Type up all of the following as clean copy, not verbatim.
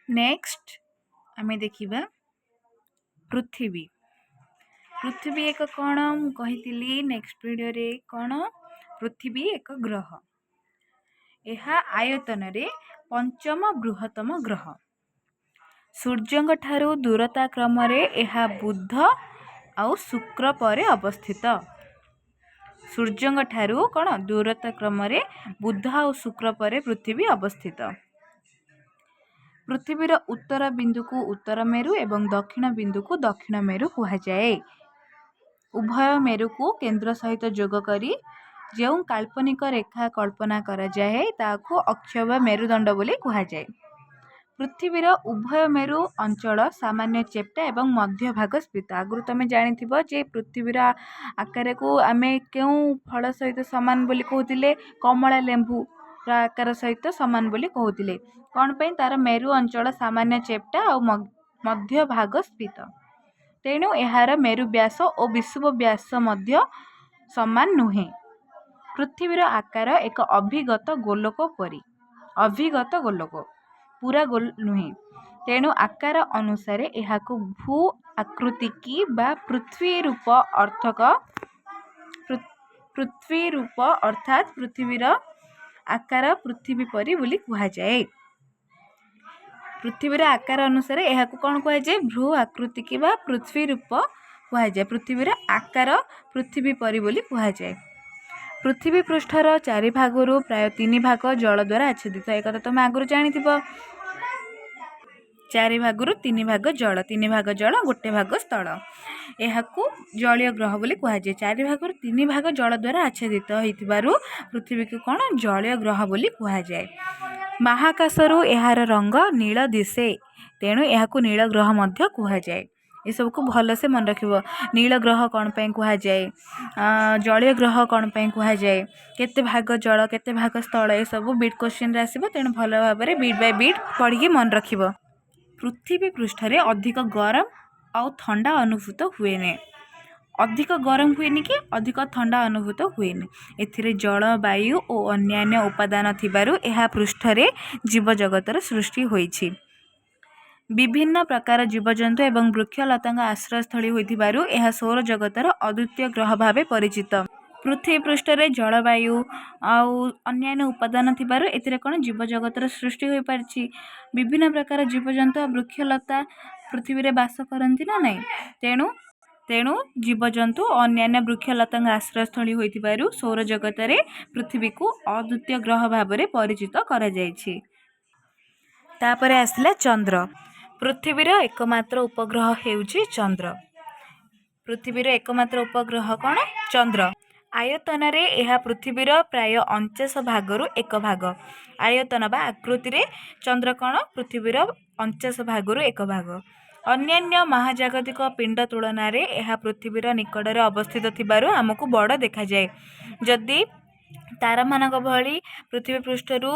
Next ଆମେ ଦେଖିବା ପୃଥିବୀ। ପୃଥିବୀ ଏକ କ'ଣ? ମୁଁ କହିଥିଲି ନେକ୍ସଟ ଭିଡ଼ିଓରେ କ'ଣ? ପୃଥିବୀ ଏକ ଗ୍ରହ। ଏହା ଆୟତନରେ ପଞ୍ଚମ ବୃହତ୍ତମ ଗ୍ରହ। ସୂର୍ଯ୍ୟଙ୍କ ଠାରୁ ଦୂରତା କ୍ରମରେ ଏହା ବୁଧ ଆଉ ଶୁକ୍ର ପରେ ଅବସ୍ଥିତ। ସୂର୍ଯ୍ୟଙ୍କ ଠାରୁ କ'ଣ ଦୂରତା କ୍ରମରେ ବୁଧ ଆଉ ଶୁକ୍ର ପରେ ପୃଥିବୀ ଅବସ୍ଥିତ। ପୃଥିବୀର ଉତ୍ତର ବିନ୍ଦୁକୁ ଉତ୍ତର ମେରୁ ଏବଂ ଦକ୍ଷିଣ ବିନ୍ଦୁକୁ ଦକ୍ଷିଣ ମେରୁ କୁହାଯାଏ। ଉଭୟ ମେରୁକୁ କେନ୍ଦ୍ର ସହିତ ଯୋଗ କରି ଯେଉଁ କାଳ୍ପନିକ ରେଖା କଳ୍ପନା କରାଯାଏ, ତାହାକୁ ଅକ୍ଷ ବା ମେରୁଦଣ୍ଡ ବୋଲି କୁହାଯାଏ। ପୃଥିବୀର ଉଭୟ ମେରୁ ଅଞ୍ଚଳ ସାମାନ୍ୟ ଚେପ୍ଟା ଏବଂ ମଧ୍ୟଭାଗ ସ୍ଫୀତ। ଆଗରୁ ତମେ ଜାଣିଥିବ ଯେ ପୃଥିବୀର ଆକାରକୁ ଆମେ କେଉଁ ଫଳ ସହିତ ସମାନ ବୋଲି କହୁଥିଲେ? କମଳା ଲେମ୍ବୁର ଆକାର ସହିତ ସମାନ ବୋଲି କହୁଥିଲେ। କ'ଣ ପାଇଁ? ତାର ମେରୁ ଅଞ୍ଚଳ ସାମାନ୍ୟ ଚେପ୍ଟା ଆଉ ମଧ୍ୟଭାଗ ସ୍ଫୀତ। ତେଣୁ ଏହାର ମେରୁ ବ୍ୟାସ ଓ ବିଷୁବ ବ୍ୟାସ ମଧ୍ୟ ସମାନ ନୁହେଁ। ପୃଥିବୀର ଆକାର ଏକ ଅଭିଗତ ଗୋଲକ ପରି। ଅଭିଗତ ଗୋଲକ, ପୁରା ଗୋଲ ନୁହେଁ। ତେଣୁ ଆକାର ଅନୁସାରେ ଏହାକୁ ଭୂ ଆକୃତିକି ବା ପୃଥ୍ୱୀ ରୂପ ଅର୍ଥକ ପୃଥ୍ୱୀ ରୂପ, ଅର୍ଥାତ୍ ପୃଥିବୀର ଆକାର ପୃଥିବୀ ପରି ବୋଲି କୁହାଯାଏ। ପୃଥିବୀର ଆକାର ଅନୁସାରେ ଏହାକୁ କ'ଣ କୁହାଯାଏ? ଭୂ ଆକୃତିକି ବା ପୃଥ୍ୱୀ ରୂପ କୁହାଯାଏ। ପୃଥିବୀର ଆକାର ପୃଥିବୀ ପରି ବୋଲି କୁହାଯାଏ। ପୃଥିବୀ ପୃଷ୍ଠର ଚାରି ଭାଗରୁ ପ୍ରାୟ ତିନି ଭାଗ ଜଳ ଦ୍ୱାରା ଆଚ୍ଛାଦିତ। ଏକଥା ତୁମେ ଆଗରୁ ଜାଣିଥିବ। ଚାରି ଭାଗରୁ ତିନି ଭାଗ ଜଳ, ତିନି ଭାଗ ଜଳ, ଗୋଟେ ଭାଗ ସ୍ଥଳ। ଏହାକୁ ଜଳୀୟ ଗ୍ରହ ବୋଲି କୁହାଯାଏ। ଚାରି ଭାଗରୁ ତିନି ଭାଗ ଜଳ ଦ୍ୱାରା ଆଚ୍ଛାଦିତ ହୋଇଥିବାରୁ ପୃଥିବୀକୁ କ'ଣ ଜଳୀୟ ଗ୍ରହ ବୋଲି କୁହାଯାଏ। ମହାକାଶରୁ ଏହାର ରଙ୍ଗ ନୀଳ ଦିଶେ, ତେଣୁ ଏହାକୁ ନୀଳ ଗ୍ରହ ମଧ୍ୟ କୁହାଯାଏ। ଏସବୁକୁ ଭଲସେ ମନେ ରଖିବ। ନୀଳ ଗ୍ରହ କ'ଣ ପାଇଁ କୁହାଯାଏ, ଜଳୀୟ ଗ୍ରହ କ'ଣ ପାଇଁ କୁହାଯାଏ, କେତେ ଭାଗ ଜଳ, କେତେ ଭାଗ ସ୍ଥଳ, ଏସବୁ ବିଟ୍ କୋଶ୍ଚିନ୍ରେ ଆସିବ। ତେଣୁ ଭଲ ଭାବରେ ବିଟ୍ ବାଇ ବିଟ୍ ପଢ଼ିକି ମନେ ରଖିବ। ପୃଥିବୀ ପୃଷ୍ଠରେ ଅଧିକ ଗରମ ଆଉ ଥଣ୍ଡା ଅନୁଭୂତ ହୁଏନି। ଅଧିକ ଗରମ ହୁଏନି କି ଅଧିକ ଥଣ୍ଡା ଅନୁଭୂତ ହୁଏନି। ଏଥିରେ ଜଳ, ବାୟୁ ଓ ଅନ୍ୟାନ୍ୟ ଉପାଦାନ ଥିବାରୁ ଏହା ପୃଷ୍ଠରେ ଜୀବଜଗତର ସୃଷ୍ଟି ହୋଇଛି। ବିଭିନ୍ନ ପ୍ରକାର ଜୀବଜନ୍ତୁ ଏବଂ ବୃକ୍ଷଲତାଙ୍କ ଆଶ୍ରୟସ୍ଥଳୀ ହୋଇଥିବାରୁ ଏହା ସୌରଜଗତର ଅଦ୍ୱିତୀୟ ଗ୍ରହ ଭାବେ ପରିଚିତ। ପୃଥିବୀ ପୃଷ୍ଠରେ ଜଳବାୟୁ ଆଉ ଅନ୍ୟାନ୍ୟ ଉପାଦାନ ଥିବାରୁ ଏଥିରେ କ'ଣ ଜୀବଜଗତର ସୃଷ୍ଟି ହୋଇପାରିଛି। ବିଭିନ୍ନ ପ୍ରକାର ଜୀବଜନ୍ତୁ ଆଉ ବୃକ୍ଷଲତା ପୃଥିବୀରେ ବାସ କରନ୍ତି ନା ନାହିଁ? ତେଣୁ ଜୀବଜନ୍ତୁ ଓ ଅନ୍ୟାନ୍ୟ ବୃକ୍ଷଲତାଙ୍କ ଆଶ୍ରୟସ୍ଥଳୀ ହୋଇଥିବାରୁ ସୌରଜଗତରେ ପୃଥିବୀକୁ ଅଦ୍ୱିତୀୟ ଗ୍ରହ ଭାବରେ ପରିଚିତ କରାଯାଇଛି। ତାପରେ ଆସିଲା ଚନ୍ଦ୍ର। ପୃଥିବୀର ଏକମାତ୍ର ଉପଗ୍ରହ ହେଉଛି ଚନ୍ଦ୍ର। ପୃଥିବୀର ଏକମାତ୍ର ଉପଗ୍ରହ କ'ଣ? ଚନ୍ଦ୍ର। ଆୟତନରେ ଏହା ପୃଥିବୀର ପ୍ରାୟ 49 ଭାଗରୁ ଏକ ଭାଗ। ଆୟତନ ବା ଆକୃତିରେ ଚନ୍ଦ୍ର କ'ଣ ପୃଥିବୀର 49 ଭାଗରୁ ଏକ ଭାଗ। ଅନ୍ୟାନ୍ୟ ମହାଜାଗତିକ ପିଣ୍ଡ ତୁଳନାରେ ଏହା ପୃଥିବୀର ନିକଟରେ ଅବସ୍ଥିତ ଥିବାରୁ ଆମକୁ ବଡ଼ ଦେଖାଯାଏ। ଯଦି ତାରାମାନଙ୍କ ଭଳି ପୃଥିବୀ ପୃଷ୍ଠରୁ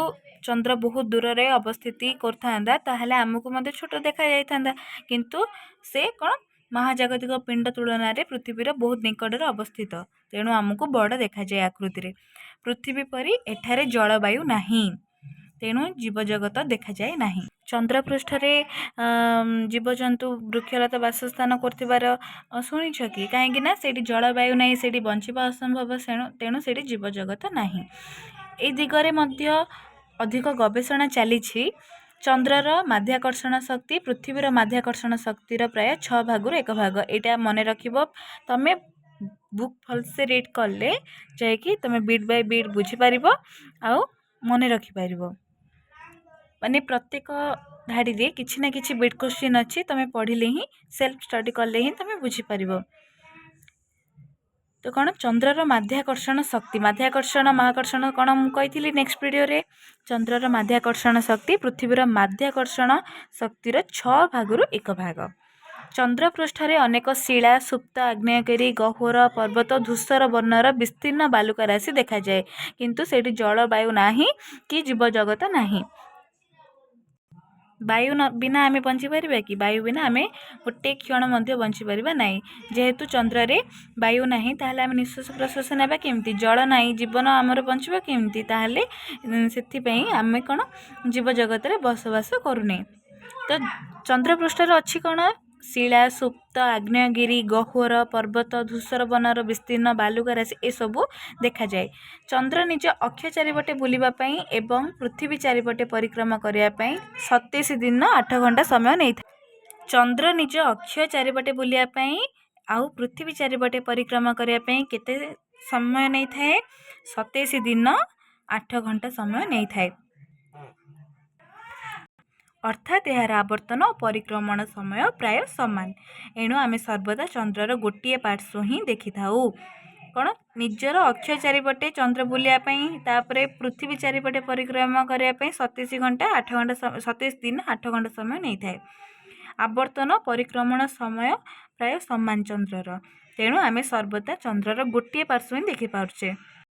ଚନ୍ଦ୍ର ବହୁତ ଦୂରରେ ଅବସ୍ଥିତି କରୁଥାନ୍ତା, ତାହେଲେ ଆମକୁ ମଧ୍ୟ ଛୋଟ ଦେଖାଯାଇଥାନ୍ତା। କିନ୍ତୁ ସେ କ'ଣ ମହାଜାଗତିକ ପିଣ୍ଡ ତୁଳନାରେ ପୃଥିବୀର ବହୁତ ନିକଟରେ ଅବସ୍ଥିତ, ତେଣୁ ଆମକୁ ବଡ଼ ଦେଖାଯାଏ ଆକୃତିରେ। ପୃଥିବୀ ପରି ଏଠାରେ ଜଳବାୟୁ ନାହିଁ, ତେଣୁ ଜୀବଜଗତ ଦେଖାଯାଏ ନାହିଁ। ଚନ୍ଦ୍ରପୃଷ୍ଠରେ ଜୀବଜନ୍ତୁ, ବୃକ୍ଷଲତା ବାସସ୍ଥାନ କରୁଥିବାର ଶୁଣିଛ କି? କାହିଁକି ନା ସେଇଠି ଜଳବାୟୁ ନାହିଁ, ସେଇଠି ବଞ୍ଚିବା ଅସମ୍ଭବ। ତେଣୁ ସେଇଠି ଜୀବଜଗତ ନାହିଁ। ଏଇ ଦିଗରେ ମଧ୍ୟ ଅଧିକ ଗବେଷଣା ଚାଲିଛି। ଚନ୍ଦ୍ରର ମାଧ୍ୟାକର୍ଷଣ ଶକ୍ତି ପୃଥିବୀର ମାଧ୍ୟାକର୍ଷଣ ଶକ୍ତିର ପ୍ରାୟ ଛଅ ଭାଗରୁ ଏକ ଭାଗ। ଏଇଟା ମନେ ରଖିବ। ତମେ ବୁକ୍ ଭଲସେ ରିଡ୍ କଲେ ଯାଇକି ତମେ ବିଟ୍ ବାଇ ବିଟ୍ ବୁଝିପାରିବ ଆଉ ମନେ ରଖିପାରିବ। ମାନେ ପ୍ରତ୍ୟେକ ଧାଡ଼ିରେ କିଛି ନା କିଛି ବିଟ୍ କୋଶ୍ଚିନ୍ ଅଛି। ତମେ ପଢ଼ିଲେ ହିଁ, ସେଲ୍ଫ ଷ୍ଟଡି କଲେ ହିଁ ତମେ ବୁଝିପାରିବ। ତ କ'ଣ ଚନ୍ଦ୍ରର ମାଧ୍ୟାକର୍ଷଣ ଶକ୍ତି, ମାଧ୍ୟାକର୍ଷଣ, ମହାକର୍ଷଣ କ'ଣ ମୁଁ କହିଥିଲି ନେକ୍ସଟ ଭିଡ଼ିଓରେ। ଚନ୍ଦ୍ରର ମାଧ୍ୟାକର୍ଷଣ ଶକ୍ତି ପୃଥିବୀର ମାଧ୍ୟାକର୍ଷଣ ଶକ୍ତିର ଛଅ ଭାଗରୁ ଏକ ଭାଗ। ଚନ୍ଦ୍ରପୃଷ୍ଠରେ ଅନେକ ଶିଳା, ସୁପ୍ତ ଆଗ୍ନେୟଗିରି, ଗହ୍ୱର, ପର୍ବତ, ଧୂସର ବର୍ଣ୍ଣର ବିସ୍ତୀର୍ଣ୍ଣ ବାଲୁକା ରାଶି ଦେଖାଯାଏ। କିନ୍ତୁ ସେଇଠି ଜଳବାୟୁ ନାହିଁ କି ଜୀବଜଗତ ନାହିଁ। ବାୟୁ ନ ବିନା ଆମେ ବଞ୍ଚିପାରିବା କି? ବାୟୁ ବିନା ଆମେ ଗୋଟେ କ୍ଷଣ ମଧ୍ୟ ବଞ୍ଚିପାରିବା ନାହିଁ। ଯେହେତୁ ଚନ୍ଦ୍ରରେ ବାୟୁ ନାହିଁ, ତାହେଲେ ଆମେ ନିଶ୍ୱାସ ପ୍ରଶ୍ୱାସ ନେବା କେମିତି? ଜଳ ନାହିଁ, ଜୀବନ ଆମର ବଞ୍ଚିବ କେମିତି? ତାହେଲେ ସେଥିପାଇଁ ଆମେ କ'ଣ ଜୀବଜଗତରେ ବସବାସ କରୁନେ। ତ ଚନ୍ଦ୍ରପୃଷ୍ଠରେ ଅଛି କ'ଣ? ଶିଳା, ସୁପ୍ତ ଆଗ୍ନେୟଗିରି, ଗହ୍ୱର, ପର୍ବତ, ଧୂସର ବନର ବିସ୍ତୀର୍ଣ୍ଣ ବାଲୁକା ରାଶି ଏସବୁ ଦେଖାଯାଏ। ଚନ୍ଦ୍ର ନିଜ ଅକ୍ଷ ଚାରିପଟେ ବୁଲିବା ପାଇଁ ଏବଂ ପୃଥିବୀ ଚାରିପଟେ ପରିକ୍ରମା କରିବା ପାଇଁ 27 ଦିନ 8 ଘଣ୍ଟା ସମୟ ନେଇଥାଏ। ଚନ୍ଦ୍ର ନିଜ ଅକ୍ଷ ଚାରିପଟେ ବୁଲିବା ପାଇଁ ଆଉ ପୃଥିବୀ ଚାରିପଟେ ପରିକ୍ରମା କରିବା ପାଇଁ କେତେ ସମୟ ନେଇଥାଏ? 27 ଦିନ 8 ଘଣ୍ଟା ସମୟ ନେଇଥାଏ। ଅର୍ଥାତ୍ ଏହାର ଆବର୍ତ୍ତନ ଓ ପରିକ୍ରମଣ ସମୟ ପ୍ରାୟ ସମାନ। ଏଣୁ ଆମେ ସର୍ବଦା ଚନ୍ଦ୍ରର ଗୋଟିଏ ପାର୍ଶ୍ୱ ହିଁ ଦେଖିଥାଉ। କ'ଣ? ନିଜର ଅକ୍ଷ ଚାରିପଟେ ଚନ୍ଦ୍ର ବୁଲିବା ପାଇଁ, ତାପରେ ପୃଥିବୀ ଚାରିପଟେ ପରିକ୍ରମା କରିବା ପାଇଁ 27 ଘଣ୍ଟା 8 ଘଣ୍ଟା, 27 ଦିନ 8 ଘଣ୍ଟା ସମୟ ନେଇଥାଏ। ଆବର୍ତ୍ତନ ପରିକ୍ରମଣ ସମୟ ପ୍ରାୟ ସମାନ ଚନ୍ଦ୍ରର। ତେଣୁ ଆମେ ସର୍ବଦା ଚନ୍ଦ୍ରର ଗୋଟିଏ ପାର୍ଶ୍ୱ ହିଁ ଦେଖିପାରୁଛେ।